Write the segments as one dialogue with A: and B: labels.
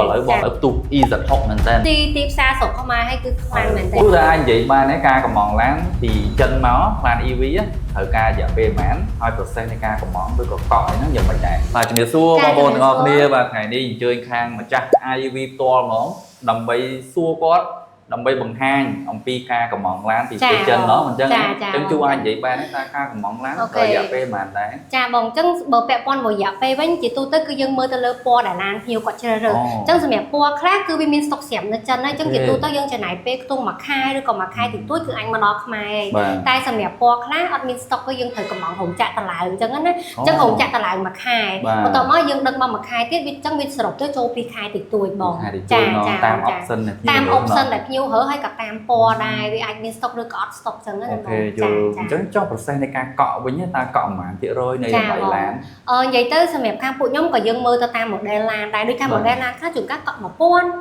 A: ឥឡូវបងឲ្យផ្ទុះ EZ6 មែនតើ
B: ទីទីផ្សារស្រុកខ្មែរហើយគឺខ្លាំងមែនតើ
A: ព្រោះតែអាចនិយាយបានទេការកម្ម៉ង់ឡានពីចិនមកឡាន EV ត្រូវការរយៈពេលប៉ុន្មានហើយ process នៃការកម្ម៉ង់ឬក៏កក់អីហ្នឹងយ៉ាងម៉េចដែរបាទជំរាបសួរបងប្អូនទាំងអស់គ្នាបាទថ្ងៃនេះអញ្ជើញខាងម្ចាស់ IEV ផ្ទាល់ហ្មងដើម្បីសួរគាត់ដើម្បីបង្ហាញអំពីការកម្ម៉ង់ឡានពីប្រទេសចិនណោះអញ្ចឹងអញ្ចឹងជួអាចនិយាយបានទេតើការកម្ម៉ង់ឡានរយៈពេលប៉ុន្មានដែរ?
B: ចាបងអញ្ចឹងបើពាក់ព័ន្ធមួយរយៈពេលវិញជាទូទៅគឺយើងមើលទៅលើពណ៌ដែលឡានភ្ញៀវគាត់ជ្រើសរើសអញ្ចឹងសម្រាប់ពណ៌ខ្លះគឺវាមានស្តុកស្រាប់នៅចិនហើយអញ្ចឹងជាទូទៅយើងចំណាយពេលខ្ទង់មួយខែឬក៏មួយខែតិចតួចគឺអាចមកដល់ខ្មែរហើយ
A: បាទ
B: តែសម្រាប់ពណ៌ខ្លះអត់មានស្តុកគឺយើងត្រូវកម្ម៉ង់រោងចក្រតម្លើងអញ្ចឹងណាអញ្ចឹងរោងចក្រតម្លើងមួយខែបន្ទាប់មកយើងដឹកមកមួយខែទៀតវាអញ្ចឹងវាសរុបទៅចូលពីរខែតិចតួចបង
A: ខែតិចតួចណោះតាម option ដែល
B: តាម option ដែលភ្ញៀវរើសហើយក៏តាមពណ៌ដែរវាអាចមាន stock ឬក៏អត់ stock ចឹងណា
A: អូ
B: បង
A: ខេយល់អញ្ចឹងចុះ process នៃការកក់វិញតើកក់ប៉ុន្មានភាគរយនៃតម្លៃឡាន?
B: អឺនិយាយទៅសម្រាប់ខាងពួកខ្ញុំក៏យើងមើលទៅតាម model ឡានដែរដូចថា model ឡានខ្លះជួនកាលកក់1000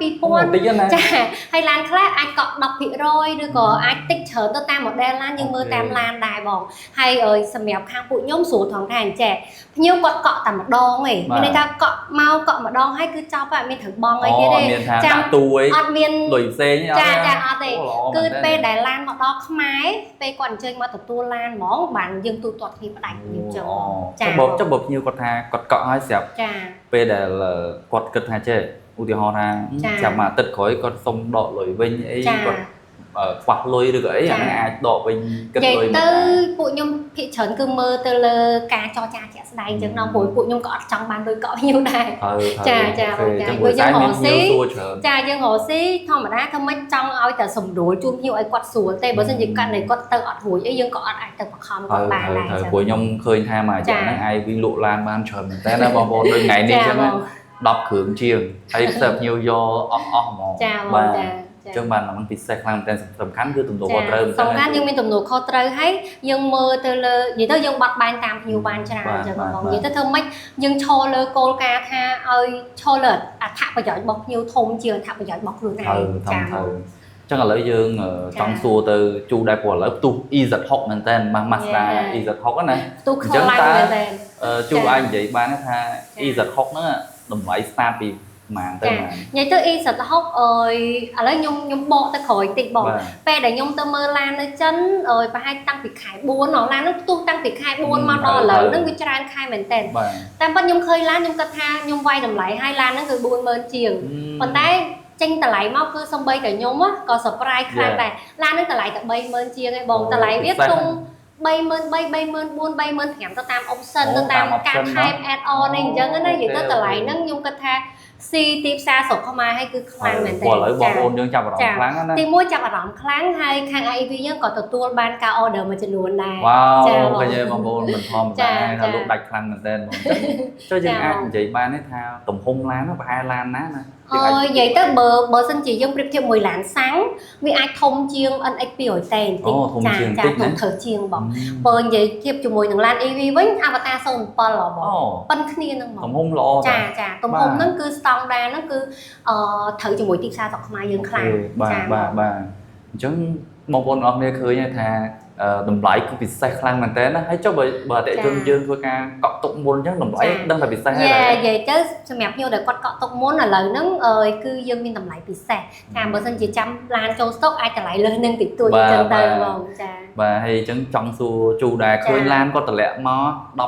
B: 2000
A: តិចណា
B: ចាហើយឡានខ្លះអាចកក់10%ឬក៏អាចតិចច្រើនទៅតាម model ឡានយើងមើលតាមឡានដែរបងហើយសម្រាប់ខាងពួកខ្ញុំស្រួលថងថាអញ្ចេះភ្ញៀវគាត់កក់តែម្ដងឯងមានន័យថាកក់មកកក់ម្ដងហើយគឺចប់ហើយអត់មានត្រូវបង់អីទៀតទេ
A: មានថាដាក់ទូអី
B: អត់មាន
A: លុយផ្សេង
B: ចាចាអត់ទេគឺពេលដែលឡានមកដល់ខ្មែរពេលគាត់អញ្ជើញមកទទួលឡានហ្មងបានយើងទូទាត់គ្នាផ្ដាច់យើងចឹង
A: ចាបើចុះបើភ្ញៀវគាត់ថាគាត់កក់ហើយស្រាប់
B: ចា
A: ពេលដែលគាត់គិតថាចេះឧទាហរណ៍ថាចាំមួយអាទិត្យក្រោយគាត់សុំដកលុយវិញអីគាត់ខ្វះលុយឬក៏អីអាហ្នឹងអាចដកវិញគិតលុយ
B: ទៅពួកខ្ញុំភាគច្រើនគឺមើលទៅលើការចរចាជាក់ស្ដែងចឹងណោះព្រោះពួកខ្ញុំក៏អត់ចង់បានលុយកក់ភ្ញៀវដែរចាចាបងចា
A: ព្រោះយើងរកស៊ី
B: ចាយើងរកស៊ីធម្មតាធ្វើម៉េចចង់ឲ្យតែសម្រួលជូនភ្ញៀវឲ្យគាត់ស្រួលទេបើមិនជាករណីគាត់ទៅអត់រួចអីយើងក៏អត់អាចទៅបង្ខំគាត់បានដែរ
A: ចឹងព្រោះខ្ញុំឃើញថាមួយរយៈហ្នឹង IV លក់ឡានបានច្រើនមែនតើណាបងប្អូនដូចថ្ងៃនេះចឹងណា10គ្រឿងជាងហើយផ្សិតភ្ញៀវយកអស់អស់ហ្មង
B: ចាបងចា
A: ចឹងបានហ្នឹងពិសេសខ្លាំងមែនទែនសំខាន់គឺទំនួលខុសត្រូវ
B: សំខាន់យើងមានទំនួលខុសត្រូវហើយយើងមើលទៅលើនិយាយទៅយើងបត់បែនតាមភ្ញៀវបានច្រើនចឹងបងនិយាយទៅធ្វើម៉េចយើងឈរលើគោលការណ៍ថាឲ្យឈរលើអត្ថប្រយោជន៍របស់ភ្ញៀវធំជាងអត្ថប្រយោជន៍របស់ខ្លួនឯង
A: ចាចឹងឥឡូវយើងចង់សួរទៅជូដែរព្រោះឥឡូវផ្ទុះ EZ6 មែនតើ Mazda EZ6 ណា
B: ផ្ទុះខ្លាំងមែនតើ
A: ជូអាចនិយាយបានថា EZ6 ហ្នឹងតម្លៃ start ពីប្រហែលទៅ
B: និយាយទៅ EZ6 អើយឥឡូវខ្ញុំខ្ញុំបកទៅក្រោយតិចបងពេលដែលខ្ញុំទៅមើលឡាននៅចិនអើយប្រហែលតាំងពីខែ4ឡានហ្នឹងផ្ទុះតាំងពីខែ4មកដល់ឥឡូវហ្នឹងវាច្រើនខែមែនតើតាមពិតខ្ញុំឃើញឡានខ្ញុំគិតថាខ្ញុំវាយតម្លៃឲ្យឡានហ្នឹងគឺ40000ជាងប៉ុន្តែចេញតម្លៃមកគឺសំបីតែខ្ញុំក៏ surprise ខ្លាំងដែរឡានហ្នឹងតម្លៃតែ30000ជាងឯងបងតម្លៃវាខ្ទង់33000 34000 35000ទៅតាម option ទៅតាមការថែម add on នេះអញ្ចឹងណានិយាយទៅតម្លៃហ្នឹងខ្ញុំគិតថាស៊ីទីផ្សារស្រុកខ្មែរហើយគឺខ្លាំងមែនទែន
A: ឥឡូវបងប្អូនយើងចាប់អារម្មណ៍ខ្លាំងណា
B: ទីមួយចាប់អារម្មណ៍ខ្លាំងហើយខាង IEV យើងក៏ទទួលបានការ order មួយចំនួនដែរ
A: វ៉ាវឃើញបងប្អូនមិនធម្មតាថាលក់ដាច់ខ្លាំងមែនទែនបងចុះយើងអាចនិយាយបានទេថាទំហំឡានប្រហែលឡានណាណា
B: អើយនិយាយទៅបើបើសិនជាយើងប្រៀបធៀបមួយឡានសាំងវាអាចធំជាង NX 200តេបន្តិច
A: ចាចា
B: ធំធ្វើជាងបងបើនិយាយធៀបជាមួយនឹងឡាន EV វិញ Avatr 07ហ៎បងប៉ុនគ្នានឹងហ្មង
A: ទំហំល្អ
B: ចាចាទំហំហ្នឹងគឺស្តង់ដាហ្នឹងគឺអឺត្រូវជាមួយទីផ្សារស្រុកខ្មែរយើងខ្លាំង
A: បាទបាទបាទអញ្ចឹងបងប្អូនអរគ្នាឃើញថាតម្លៃគឺពិសេសខ្លាំងមែនតើណាហើយចុះបើបើអតិថិជនយើងធ្វើការកក់ទុកមុនអញ្ចឹងតម្លៃដឹងតែពិសេសហើយ
B: និយាយទៅសម្រាប់ភ្ញៀវដែលគាត់កក់ទុកមុនឥឡូវហ្នឹងគឺយើងមានតម្លៃពិសេសចាបើសិនជាចាំឡានចូលស្តុកអាចតម្លៃលើសនឹងតិចតួចអញ្ចឹងទៅបងចា
A: បាទហើយអញ្ចឹងចង់សួរជូដែរឃើញឡានគាត់តម្លាក់ម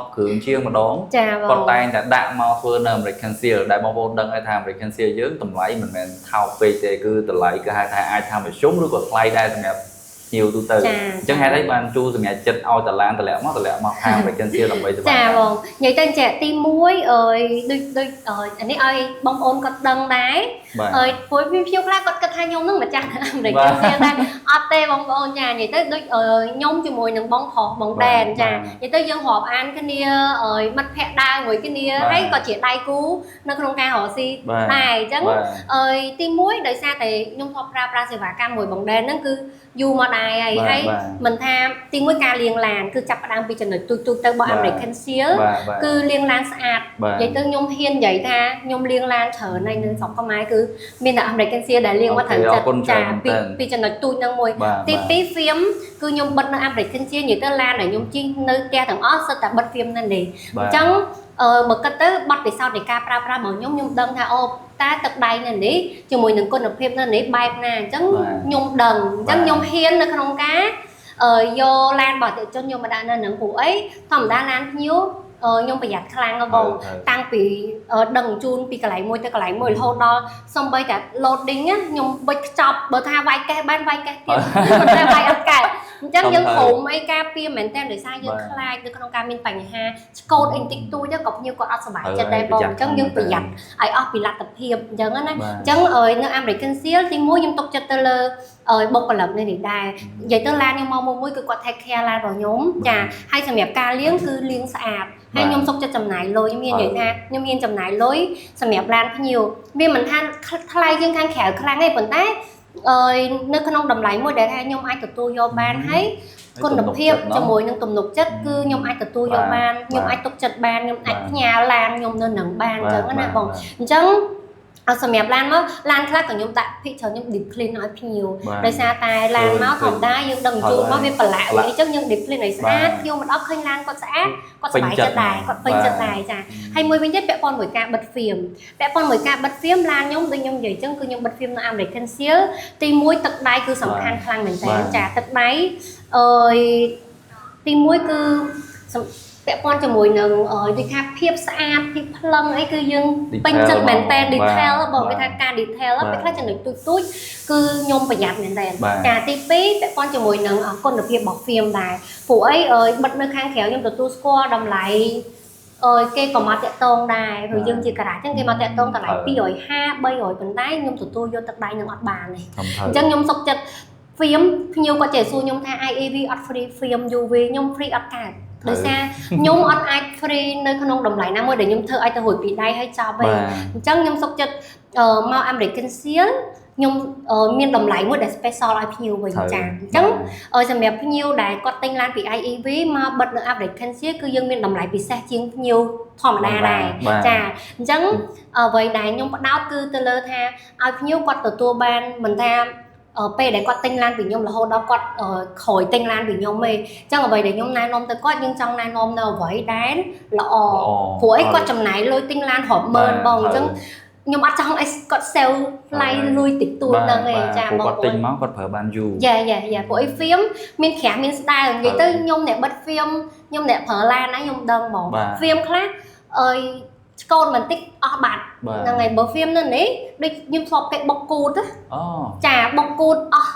A: ក10គ្រឿងជាងម្ដង
B: ចាបង
A: គាត់តែងតែដាក់មកធ្វើនៅ American Seal ដែលបងប្អូនដឹងហើយថា American Seal យើងតម្លៃមិនមែនថោកពេកទេគឺតម្លៃគឺហៅថាអាចថាមធ្យមឬក៏ថ្លៃដែរសម្រាប់ភ្ញៀវទូទៅអញ្ចឹងហេតុអីបានជូសម្រាប់ចិត្តឲ្យតឡានតម្លាក់មកតម្លាក់មកខាង American Seal ដើម្បី
B: ចាបងនិយាយទៅចេះទី1អើយដូចដូចអានេះឲ្យបងប្អូនគាត់ដឹងដែរអើយព្រោះមានភ្ញៀវខ្លះគាត់គិតថាខ្ញុំនឹងម្ចាស់ American Seal ដែរអត់ទេបងប្អូនចានិយាយទៅដូចខ្ញុំជាមួយនឹងបងប្រុសបងដែនចានិយាយទៅយើងរាប់អានគ្នាអើយមិត្តភក្តិដើរមួយគ្នាហើយក៏ជាដៃគូនៅក្នុងការរកស៊ីដែរអញ្ចឹងអើយទី1ដោយសារតែខ្ញុំធ្លាប់ប្រើប្រាស់សេវាកម្មមួយបងដែនហ្នឹងគឺយូរមកដែរហើយហើយមិនថាទីមួយការលាងឡានគឺចាប់ផ្ដើមពីចំណុចទូចទូចទៅរបស់ American Seal គឺលាងឡានស្អាតនិយាយទៅខ្ញុំហ៊ាននិយាយថាខ្ញុំលាងឡានច្រើនហើយនៅស្រុកខ្មែរគឺមានតែ American Seal ដែលលាងមកត្រូវចិត្តចាពីពីចំណុចទូចហ្នឹងមួយទី2 film គឺខ្ញុំបិទនៅ American Seal និយាយទៅឡានដែលខ្ញុំជិះនៅផ្ទះទាំងអស់សុទ្ធតែបិទ film នៅនេះអញ្ចឹងអឺបើគិតទៅបទពិសោធន៍នៃការប្រើប្រាស់របស់ខ្ញុំខ្ញុំដឹងថាអូ តើទឹកដៃនៅនេះជាមួយនឹងគុណភាពនៅនេះបែបណាអញ្ចឹងខ្ញុំដឹងអញ្ចឹងខ្ញុំហ៊ាននៅក្នុងការយកឡានរបស់អតិថិជនខ្ញុំមកដាក់នៅនឹងព្រោះអីធម្មតាឡានភ្ញៀវខ្ញុំប្រយ័ត្នខ្លាំងហ៎បងតាំងពីដឹងជូនពីកន្លែងមួយទៅកន្លែងមួយរហូតដល់សំបីតែ loading ខ្ញុំបិចខ្ចប់បើថាវាយកេះបានវាយកេះទៀតប៉ុន្តែវាយអត់កើតអញ្ចឹងយើងព្រមអីការពារមែនតើដោយសារយើងខ្លាចនៅក្នុងការមានបញ្ហាឆ្កូតអីតិចតួចក៏ភ្ញៀវគាត់អត់សប្បាយចិត្តដែរបងអញ្ចឹងយើងប្រយ័ត្នឲ្យអស់ពីលទ្ធភាពអញ្ចឹងណាអញ្ចឹងនៅ American Seal ទីមួយខ្ញុំទុកចិត្តទៅលើបុគ្គលិកនេះដែរនិយាយទៅឡានខ្ញុំមកមួយគឺគាត់ take care ឡានរបស់ខ្ញុំចាហើយសម្រាប់ការលាងគឺលាងស្អាតហើយខ្ញុំសុខចិត្តចំណាយលុយមាននិយាយថាខ្ញុំហ៊ានចំណាយលុយសម្រាប់ឡានភ្ញៀវវាមិនថាថ្លៃជាងខាងក្រៅខ្លាំងទេប៉ុន្តែអឺនៅក្នុងតម្លៃមួយដែលថាខ្ញុំអាចទទួលយកបានហើយគុណភាពជាមួយនឹងទំនុកចិត្តគឺខ្ញុំអាចទទួលយកបានខ្ញុំអាចទុកចិត្តបានខ្ញុំអាចផ្ញើឡានខ្ញុំនៅនឹងបានអញ្ចឹងណាបងអញ្ចឹងសម្រាប់ឡានមកឡានខ្លះក៏ខ្ញុំដាក់ភិកច្រើនខ្ញុំ deep clean ឲ្យភ្ញៀវដោយសារតែឡានមកធម្មតាយើងដឹងជូនមកវាប្រឡាក់អញ្ចឹងយើង deep clean ឲ្យស្អាតភ្ញៀវមកដល់ឃើញឡានគាត់ស្អាតគាត់សប្បាយចិត្តដែរគាត់ពេញចិត្តដែរចាហើយមួយវិញទៀតពាក់ព័ន្ធមួយការបិទ film ពាក់ព័ន្ធមួយការបិទ film ឡានខ្ញុំដូចខ្ញុំនិយាយអញ្ចឹងគឺខ្ញុំបិទ film នៅ American Seal ទី1ទឹកដៃគឺសំខាន់ខ្លាំងមែនតើចាទឹកដៃអឺទី1គឺពាក់ព័ន្ធជាមួយនឹងដូចថាភាពស្អាតភាពភ្លឹងអីគឺយើងពេញចិត្តមែនតើ detail បងគេថាការ detail ពេលខ្លះចំណុចទូចទូចគឺខ្ញុំប្រយ័ត្នមែនតើចាទី2ពាក់ព័ន្ធជាមួយនឹងគុណភាពរបស់ film ដែរព្រោះអីបិទនៅខាងក្រៅខ្ញុំទទួលស្គាល់តម្លៃអើយគេក៏មកតាក់តងដែរព្រោះយើងជាការ៉ាអញ្ចឹងគេមកតាក់តងតម្លៃ250 300ប៉ុន្តែខ្ញុំទទួលយកទឹកដៃនឹងអត់បានទេអញ្ចឹងខ្ញុំសុខចិត្ត film ភ្ញៀវគាត់ចេះសួរខ្ញុំថា IAV អត់ free film UV ខ្ញុំ free អត់កើតដោយសារខ្ញុំអត់អាច free នៅក្នុងតម្លៃណាមួយដែលខ្ញុំធ្វើឲ្យទៅរួចពីដៃហើយចប់ទេអញ្ចឹងខ្ញុំសុខចិត្តមក American Seal ខ្ញុំមានតម្លៃមួយដែល special ឲ្យភ្ញៀវវិញចាអញ្ចឹងសម្រាប់ភ្ញៀវដែលគាត់ទិញឡានពី IEV មកបិទនៅ American Seal គឺយើងមានតម្លៃពិសេសជាងភ្ញៀវធម្មតាដែរចាអញ្ចឹងអ្វីដែលខ្ញុំផ្ដោតគឺទៅលើថាឲ្យភ្ញៀវគាត់ទទួលបានមិនថាពេលដែលគាត់ទិញឡានពីខ្ញុំរហូតដល់គាត់ក្រោយទិញឡានពីខ្ញុំទេអញ្ចឹងអ្វីដែលខ្ញុំណែនាំទៅគាត់យើងចង់ណែនាំនៅអ្វីដែលល្អព្រោះអីគាត់ចំណាយលុយទិញឡានរាប់ម៉ឺនបងអញ្ចឹងខ្ញុំអត់ចង់ឲ្យគាត់ save ថ្លៃលុយតិចតួចហ្នឹងឯងចា
A: បងគាត់ទិញមកគាត់ប្រើបានយូរ
B: យ៉ាយ៉ាយ៉ាព្រោះអី film មានក្រាស់មានស្ដើងនិយាយទៅខ្ញុំអ្នកបិទ film ខ្ញុំអ្នកប្រើឡានណាខ្ញុំដឹងហ្មង film ខ្លះអើយឆ្កូតបន្តិចអស់បាត់ហ្នឹងហើយបើ film នៅនេះដូចខ្ញុំធ្លាប់គេបុកគូតចាបុកគូតអស់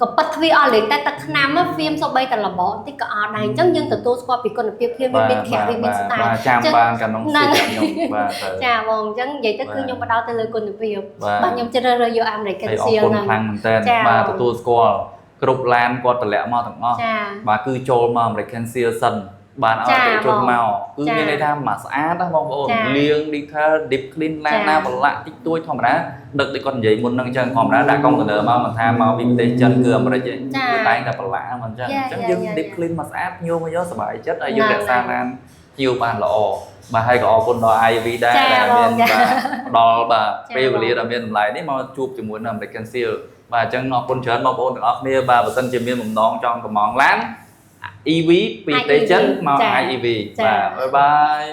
B: ក៏ប៉ិតទ្វាអស់លេងតែទឹកថ្នាំ film សូម្បីតែលបបន្តិចក៏អត់ដែរអញ្ចឹងយើងទទួលស្គាល់ពីគុណភាព film វាមានក្រាស់វាមានស្ដើង
A: ចាំបានកាលនោះខ្ញុំបាទ
B: ចាបងអញ្ចឹងនិយាយទៅគឺខ្ញុំផ្ដោតទៅលើគុណភាពបាទខ្ញុំជ្រើសរើសយក American Seal
A: ហ្នឹងខ្លាំងមែនតើបាទទទួលស្គាល់គ្រប់ឡានគាត់តម្លាក់មកទាំងអស់បាទគឺចូលមក American Seal សិនបានឲ្យអតិថិជនមកគឺមានន័យថាមកស្អាតណាបងប្អូនលាង detail deep clean ឡានណាប្រឡាក់តិចតួចធម្មតាដឹកដូចគាត់និយាយមុនហ្នឹងអញ្ចឹងធម្មតាដាក់កុងតឺន័រមកមិនថាមកពីប្រទេសចិនគឺអាមេរិកទេគឺតែងតែប្រឡាក់មិនអញ្ចឹងអញ្ចឹងយើង deep clean មកស្អាតញោមមកយកសប្បាយចិត្តហើយយើងរក្សាឡានភ្ញៀវបានល្អបាទហើយក៏អរគុណដល់ IV ដែរដែលមានបាទផ្ដល់បាទពេលវេលាដ៏មានតម្លៃនេះមកជួបជាមួយនឹង American Seal បាទអញ្ចឹងអរគុណច្រើនបងប្អូនទាំងអស់គ្នាបាទបើសិនជាមានបំណងចង់កម្មង់ឡាន EV ពីប្រទេសចិនមក IEV បាទ bye bye.